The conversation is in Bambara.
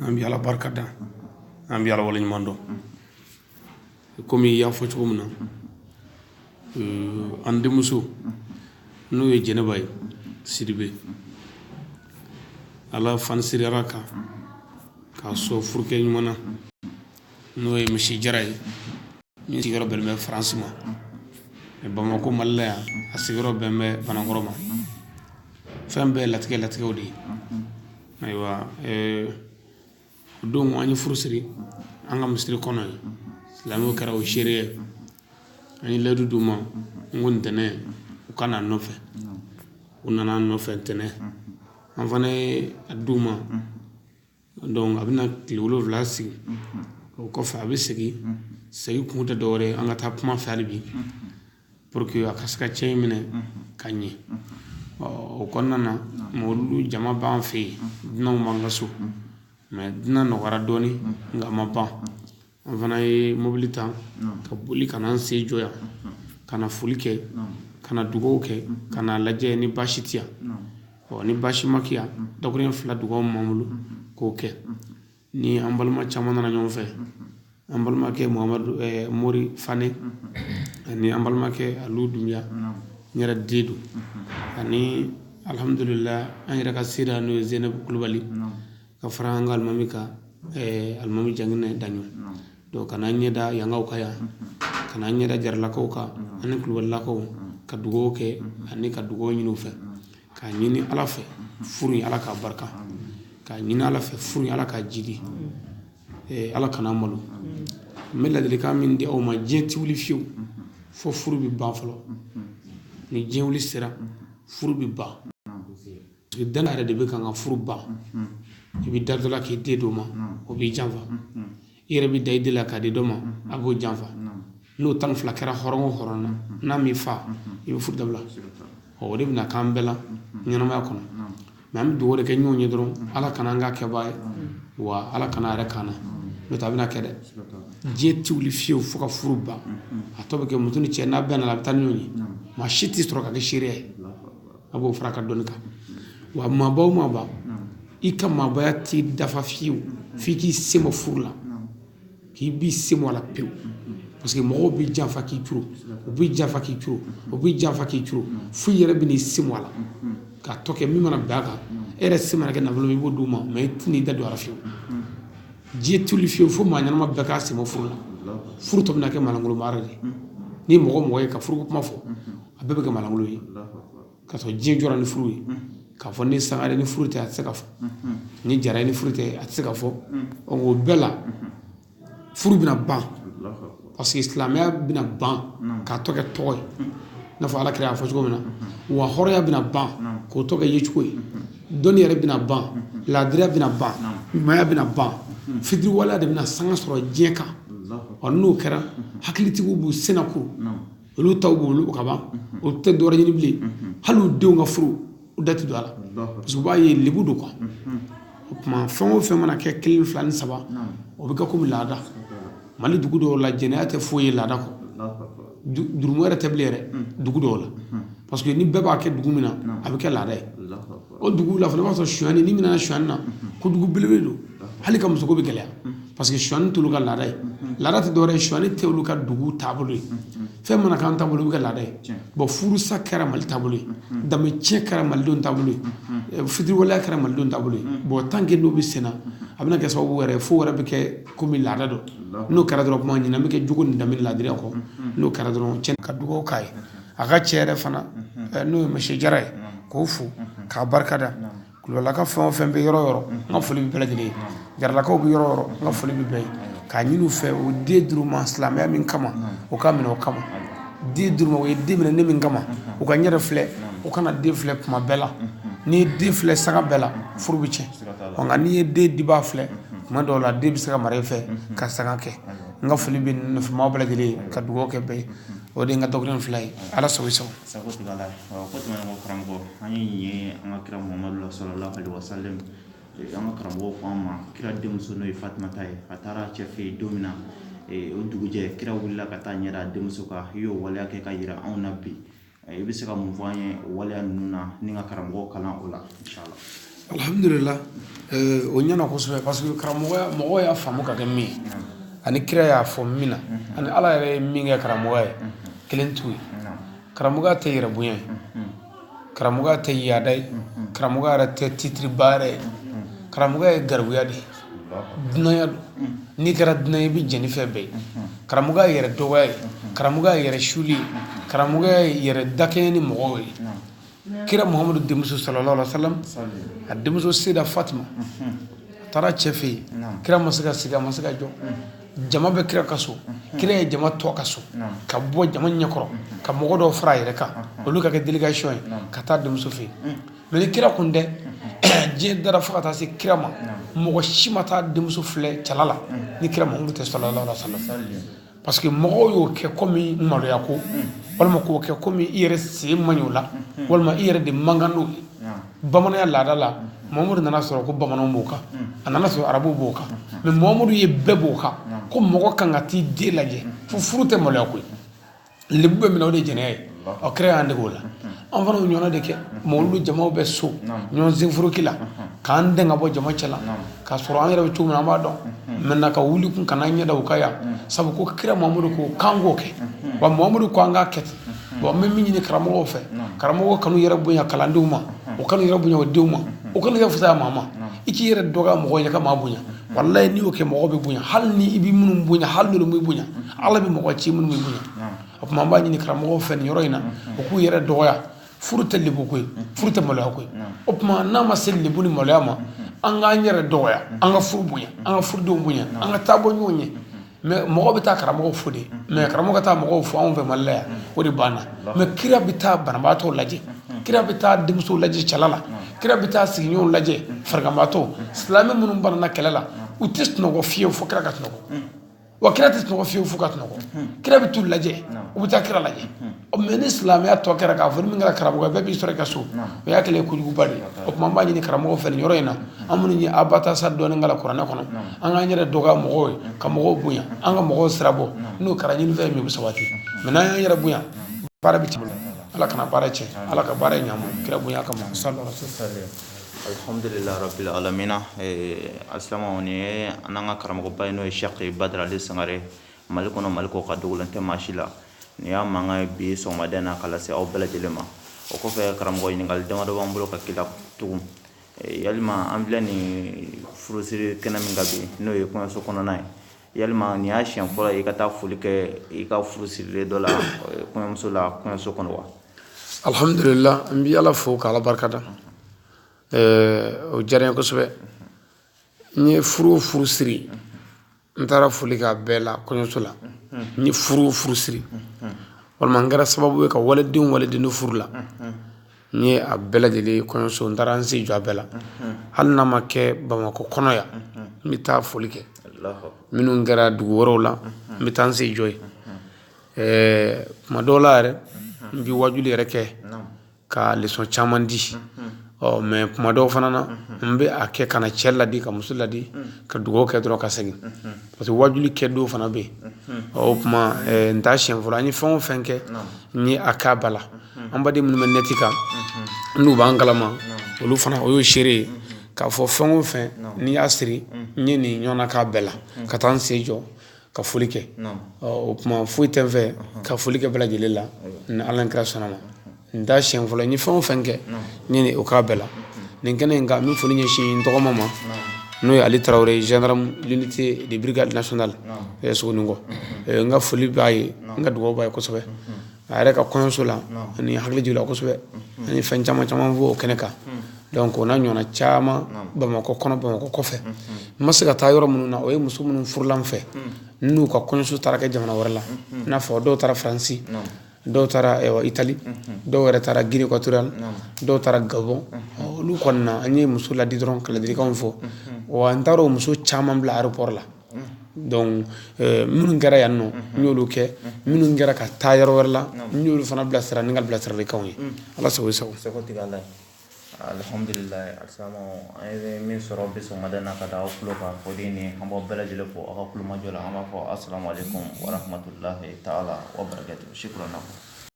An bɛ Ala barika da, an bɛ Ala waleɲuman dɔn. Komi i y'a fɔ cogo min na, an denmuso n'o ye Jɛnɛba ye Sidibe, Ala fanisiriyara kan k'a sɔn furukɛ ɲuman na, n'o ye Misi Jara ye, min sigiyɔrɔ bɛnnen bɛ Faransi ma, Bamakɔ Mali la yan, a sigiyɔrɔ bɛn bɛ Banankɔrɔ ma. Fɛn bɛɛ latigɛ latigɛw de ye. Ayiwa, o don an ye furu siri an ka misiri kɔnɔ yen, silamɛw kɛra o seere ye. An ye layidu d'u ma n ko ntɛnɛn u ka na nɔfɛ. U nana nɔfɛ ntɛnɛn, an fana ye a d'u ma. Donc a bɛna tile 7 sigi, o kɔfɛ a bɛ segin. Segin kun tɛ dɔwɛrɛ ye, an ka taa kuma fɛ hali bi pour que a ka se ka cɛ in minɛ ka ɲɛ. O kɔnɔna na, mawuludu jama b'an fɛ yen, dunanw b'an ka so, mais dunan nɔgɔyara dɔɔnin, nka a ma ban. An fana ye mobili ta ka boli ka na an sen jɔ yan, ka na foli kɛ, ka na dugawu kɛ, ka na lajɛ ni baasi tɛ yan. Ɔ ni baasi ma kɛ yan, dakuruɲɛ fila dugawu b'an bolo k'o kɛ. Ni an balima caman nana ɲɔgɔn fɛ, an balimakɛ Muhamadu Mori Fane ani an balimakɛ Alu Dunbiya, n yɛrɛ den don, ani alhamdulila an yɛrɛ ka sira n'o ye Zenabu Kulubali, ka fara an ka alimami kan, alimami Janginɛ Daɲɔ. Donc ka n'an ɲɛ da yankaw kan yan, ka n'an ɲɛ da jaralakaw kan ani kulubalilakaw, ka dugawu kɛ ani ka dugawu ɲini u fɛ, k'a ɲini Ala fɛ furu in Ala k'a barika, k'a ɲini Ala fɛ furu in Ala k'a jidi, Ala kana malo. N bɛ ladilikan min di aw ma, diɲɛ tɛ wuli fiyewu fo furu bɛ ban fɔlɔ. Ni diɲɛ wuli sera, furu bɛ ban. Parce que danaya yɛrɛ de bɛ kan ka furu ban. I bɛ da dɔ la k'i den d'o ma, o b'i janfa. I yɛrɛ bɛ da i den la k'a di dɔ ma, a b'o janfa. N'o 12 kɛra hɔrɔn o hɔrɔn na, n'a m'i fa, i bɛ furu dabila. O de bɛna k'an bɛɛ la ɲɛnamaya kɔnɔ. Mais an bɛ dugawu de kɛ ɲɔgɔn ye dɔrɔn, Ala kana an k'a kɛbaa ye, wa Ala kana a yɛrɛ k'an na. N'o tɛ a bɛna kɛ dɛ. Diɲɛ tɛ wuli fiyewu fo ka furu ban. A tɔ bɛ kɛ muso ni cɛ n'a bɛnna a bɛ taa ni ɲɔgɔn ye. Maa si tɛ sɔrɔ ka kɛ seere ye. A b'o fara ka dɔnni kan. Wa maaba o maaba, i ka maabaya t'i dafa fiyewu f'i k'i sen bɔ furu la, k'i b'i sen bɔ a la pewu. Parce que mɔgɔw b'i janfa k'i curo, u b'i janfa k'i curo, u b'i janfa k'i curo, fo i yɛrɛ bɛn'i sen bɔ a la k'a tɔ kɛ min mana bɛn a kan. E yɛrɛ se mana kɛ nafolo min, i b'o d'u ma, mais i tɛn'i da don a la fiyewu. Diɲɛ tɛ wuli fiyewu fo maa ɲɛnama bɛɛ k'a sen bɔ furu la. Furu tɔ bɛna kɛ maalankolon baara de ye. Ni mɔgɔ mɔgɔ ye ka furuko kuma fɔ, a bɛɛ bɛ kɛ maalankolon ye. K'a sɔrɔ diɲɛ jɔra ni furu ye. K'a fɔ ni sangare ni furu tɛ, a tɛ se ka fɔ. Ni jara ni furu tɛ, a tɛ se ka fɔ. O bɛɛ la, furu bɛna ban, parce que silamɛya bɛna ban k'a tɔ kɛ tɔgɔ ye, i n'a fɔ Ala kira y'a fɔ cogo min na. Wa hɔrɔnya bɛna ban k'o tɔ kɛ yecogo ye. Dɔnni yɛrɛ bɛna ban, laadiriya bɛna ban, ɲumanya bɛna ban, fitiriwaleya de bɛna sanga sɔrɔ diɲɛ kan. Ɔ n'o kɛra, hakilitigiw b'u senna kuru, olu taw b'olu ka ban, olu tɛ dɔwɛrɛ ɲini bilen. Hali u denw ka furu, u da tɛ don a la, parce que u b'a ye lebu don quoi. O tuma fɛn o fɛn mana kɛ kelen, fila ni saba, o bɛ kɛ komi laada. Mali dugu dɔw la, jɛnɛya tɛ foyi ye laada kɔ, jurumu yɛrɛ tɛ bilen yɛrɛ dugu dɔw la, parce que ni bɛɛ b'a kɛ dugu min na, a bɛ kɛ laada ye o dugu la fana. I b'a sɔrɔ sonyani, ni minɛna sonyani na, kojugu belebele don, hali ka musoko bɛ gɛlɛya, parce que sonyani t'olu ka laada ye. Laada tɛ dɔwɛrɛ ye, sonyani tɛ olu ka dugu taabolo ye. Fɛn mana k'an taabolo, bɛ kɛ laada ye. Bon, furusa kɛra Mali taabolo ye, danbe tiɲɛ kɛra malidenw taabolo ye, fitiriwaleya kɛra malidenw taabolo ye. Bon, tant que n'o bɛ senna, a bɛna kɛ sababu yɛrɛ fo wɛrɛ bɛ kɛ komi laada dɔ. N'o kɛra dɔrɔn, kuma ɲinɛ bɛ kɛ jogo ni danbe ni laadiriya kɔ. N'o kɛra dɔrɔn, cɛ ka dugawu k'a ye, a ka cɛ yɛrɛ fana, n'o ye Monsieur Jara ye, k'o fo k'a barikada. Kulubalilaka fɛn o fɛn bɛ yɔrɔ o yɔrɔ, n ka foli bɛ bɛɛ lajɛlen ye. Jaralakaw bɛ yɔrɔ o yɔrɔ, n ka foli bɛ bɛɛ ye. K'a ɲini u fɛ, o den d'u ma silamɛya min kama, o ka minɛ o kama. Den d'u ma, o ye den minɛ ne min kama, u ka n yɛrɛ filɛ, u kana den filɛ kuma bɛɛ la. N'i ye den filɛ sanga bɛɛ la, furu bɛ tiɲɛ. Nka n'i ye den dibaa filɛ, tuma dɔw la den bɛ se ka mara i fɛ ka sanga kɛ. N ka foli bɛ nɔfɛmaa bɛɛ lajɛlen ye, ka dugawu kɛ bɛɛ ye. O de ye n ka dakuruɲɛ fila ye. Ala sago i sago. Sago tigɛ la. Ko tɛmɛnen kɔ, karamɔgɔ, an ye nin ye an ka kira Muhamadu la sallallahu alaihi wasallam. An ka karamɔgɔ ko an ma, kira denmuso n'o ye Fatumata ye, a taara cɛ fɛ yen don min na, o dugujɛ kira wulila ka taa ɲɛ da denmuso kan. I y'o waleya kɛ ka yira anw na bi. I bɛ se ka mun fɔ an ye o waleya ninnu na ni ka karamɔgɔ kalan o la, inshallah? Alhamdulillah, o ɲɛna kosɛbɛ, parce que karamɔgɔya, mɔgɔw y'a faamu ka kɛ min ye, ani kira y'a fɔ min na, ani Ala yɛrɛ ye min kɛ karamɔgɔya ye, kelen t'u ye. Karamɔgɔya tɛ yɛrɛ bonya ye, karamɔgɔya tɛ yaada ye, karamɔgɔya yɛrɛ tɛ titre ba yɛrɛ ye. Karamɔgɔya ye garibuya de ye, dunanya don. N'i kɛra dunan ye, i bɛ jɛn ni fɛn bɛɛ ye. Karamɔgɔya ye yɛrɛ dɔgɔya ye, karamɔgɔya ye yɛrɛ suli ye, karamɔgɔya ye yɛrɛ dakɛɲɛ ni mɔgɔw ye. Kira Muhamadu denmuso, sallallahu alaihi wasallam, a denmuso Seyida Fatima, a taara cɛ fɛ yen. Kira ma se ka sigi, a ma se ka jɔ. Jama bɛ kira ka so. Kira ye jama to a ka so ka bɔ jama ɲɛkɔrɔ, ka mɔgɔ dɔw fara a yɛrɛ kan, olu ka kɛ délégation ye ka taa denmuso fɛ yen. Mais ni kira kun tɛ, diɲɛ dara fo ka taa se kira ma, mɔgɔ si ma taa denmuso filɛ cɛla la ni kira Muhamadu tɛ, sallallahu alaihi wasallam. Parce que mɔgɔw y'o kɛ komi maloya ko, walima k'o kɛ komi i yɛrɛ sen man ɲi o la, walima i yɛrɛ de man kan n'o ye. Bamananya laada la, Muhamadu nana sɔrɔ ko bamananw b'o kan, a nana sɔrɔ arabuw b'o kan, mais Muhamadu ye bɛɛ b'o kan, ko mɔgɔ kan ka t'i den lajɛ fo furu tɛ maloya koyi. Lebu bɛ minɛ, o de ye jɛnɛya ye. Ɔ, kira y'an dege o la, an fana o ɲɔgɔnna de kɛ. Mawuludu jamaw bɛ so ɲɔgɔn senforoki la k'an dɛn ka bɔ jama cɛ la, k'a sɔrɔ an yɛrɛ bɛ cogo min na, an b'a dɔn. Maintenant, ka wuli kun ka n'an ɲɛda u kan yan, sabu ko kira Muhamadu ko k'an k'o kɛ, wa Muhamadu ko an k'a kɛ ten. Bon, an bɛ min ɲini karamɔgɔw fɛ, karamɔgɔw kan'u yɛrɛ bonya kalandenw ma, o kan'u yɛrɛ bonya o denw ma, o kan'u yɛrɛ fisaya maa ma. I k'i yɛrɛ dɔgɔya mɔgɔw ɲɛ ka maa bonya. Walayi, n'i y'o kɛ, mɔgɔw bɛ bonya. Hali ni i bɛ minnu bonya, hali n'olu m'i bonya, Ala bɛ mɔgɔ ci minnu b'i bonya. O tuma, an b'a ɲini karamɔgɔw fɛ nin yɔrɔ in na, u k'u yɛrɛ dɔgɔya. Furu tɛ lebu ko ye, furu tɛ maloya ko ye. O tuma, n'a ma se lebu ni maloya ma, an k'an yɛrɛ dɔgɔya, an ka furu bonya, an ka furudenw bonya, an ka taa bɔ ɲɔgɔn ye. Mais mɔgɔ bɛ taa karamɔgɔw fo de, mais karamɔgɔ ka taa mɔgɔw fo anw fɛ Mali la yan, o de banna. Mais kira bɛ taa banabaatɔw lajɛ, kira bɛ taa denmusow lajɛ cɛla la, kira bɛ taa sigiɲɔgɔnw lajɛ, fariganbaatɔ, silamɛ minnu banana kɛlɛ la, u tɛ sunɔgɔ fiyewu fo kira ka sunɔgɔ. Wa kira tɛ sunɔgɔ fiyewu fo ka sunɔgɔ. Kira bɛ t'u lajɛ, u bɛ taa kira lajɛ. Mais ni silamɛya tɔ kɛra k'a fɔ ni min kɛra karamɔgɔ ye, bɛɛ b'i sɔrɔ i ka so, o y'a kɛlen ye kojuguba de ye. O tuma, an b'a ɲini karamɔgɔw fɛ nin yɔrɔ in na, an minnu ye abatasa dɔɔni kalan kuranɛ kɔnɔ, an k'an yɛrɛ dɔgɔya mɔgɔw ye, ka mɔgɔw bonya, an ka mɔgɔw sira bɔ. N'o kɛra, ɲinifɛn min bɛ sabati. Mais n'an y'an yɛrɛ bonya, baara bɛ tiɲɛ. Ala kana baara tiɲɛ, Ala ka baara ɲɛ ma kira bonya kama. Alhamdulillah rabbil alamina. Asilamaw, nin ye an n'an ka karamɔgɔba ye, n'o ye Cheikh Badara Ali Sangare, Mali kɔnɔ, Mali kɔ ka dogolen tɛ maa si la. Nin y'a mankan ye bi sɔgɔmada in na ka lase aw bɛɛ lajɛlen ma. O kɔfɛ, karamɔgɔ, ɲininkali damadɔ b'an bolo ka k'i la tugun. Yalima an filɛ nin furusiri kɛnɛ min kan bi, n'o ye kɔɲɔso kɔnɔna ye, yalima nin y'a siɲɛ fɔlɔ ye i ka taa foli kɛ i ka furu sirilen dɔ la kɔɲɔmuso la kɔɲɔso kɔnɔ wa? Alhamdulillah, n bɛ Ala fo k'Ala barika da. O diyara n ye kosɛbɛ. N ye furu o furu siri, n taara foli k'a bɛɛ la kɔɲɔso la. N ye furu o furu siri, walima n kɛra sababu ye ka waliden waliden furu la, n ye a bɛɛ lajɛlen kɔɲɔso, n taara n sen jɔ a bɛɛ la. Hali n'a ma kɛ Bamakɔ kɔnɔ yan, n bɛ taa foli kɛ. Minnu kɛra dugu wɛrɛw la, n bɛ taa n sen jɔ yen. Tuma dɔw la yɛrɛ, n bɛ wajuli yɛrɛ kɛ ka leçon caman di. Ɔ, mais kuma dɔw fana na, n bɛ a kɛ ka na cɛ ladi, ka muso ladi, ka dugawu kɛ dɔrɔn ka segin, parce que wajuli kɛ don fana bɛ yen. Ɔ, o tuma, n t'a siɲɛ fɔlɔ. An ye fɛn o fɛn kɛ, n ye a k'a ba la. An baden minnu bɛ net kan, n'u b'an kalama, olu fana, o y'o seere ye k'a fɔ fɛn o fɛn n'i y'a siri, n ye nin ɲɔgɔnna k'a bɛɛ la, ka taa n sen jɔ ka foli kɛ. O tuma, foyi tɛ n fɛ ka foli kɛ bɛɛ lajɛlen la ni Ala kira sɔnna ma. N t'a siɲɛ fɔlɔ. N ye fɛn o fɛn kɛ, n ye o k'a bɛɛ la. Nin kɛnɛ in kan, n bɛ foli ɲɛsin n tɔgɔma ma, n'o ye Ali Tarawele, gendarme, l'unité de brigade nationale Sogonikɔ. N ka foli b'a ye, n ka dugawu b'a ye kosɛbɛ. A yɛrɛ ka kɔɲɔso la, ani hakili jigin kosɛbɛ, ani fɛn caman caman fɔ o kɛnɛ kan. Donc o n'a ɲɔgɔnna caman, Bamakɔ kɔnɔ, Bamakɔ kɔfɛ, n ma se ka taa yɔrɔ minnu na, o ye muso minnu furula n fɛ, n'u ka kɔɲɔso taara kɛ jamana wɛrɛ la, i n'a fɔ dɔw taara Faransi, dɔw taara Itali, dɔw yɛrɛ taara Guinée équatoriale, dɔw taara Gabon. Olu kɔni na, an ye muso ladi dɔrɔn, ka ladilikanw fɔ. Wa n taara o muso caman bila aéroport la. Donc minnu kɛra yan nɔ, n y'olu kɛ. Minnu kɛra ka taa yɔrɔ wɛrɛ la, n y'olu fana bilasira ni ka bilasiralikanw ye. Ala sago i sago. Alhamdulilayi. Alisilamɛw, an ye min sɔrɔ bi sɔgɔmada in na ka da aw tulo kan, o de ye nin. An b'aw bɛɛ lajɛlen fo aw ka kulomajɔ la. An b'a fɔ asalamu aleykum warahmatulahi taala wa barakatu. Shukran lakum.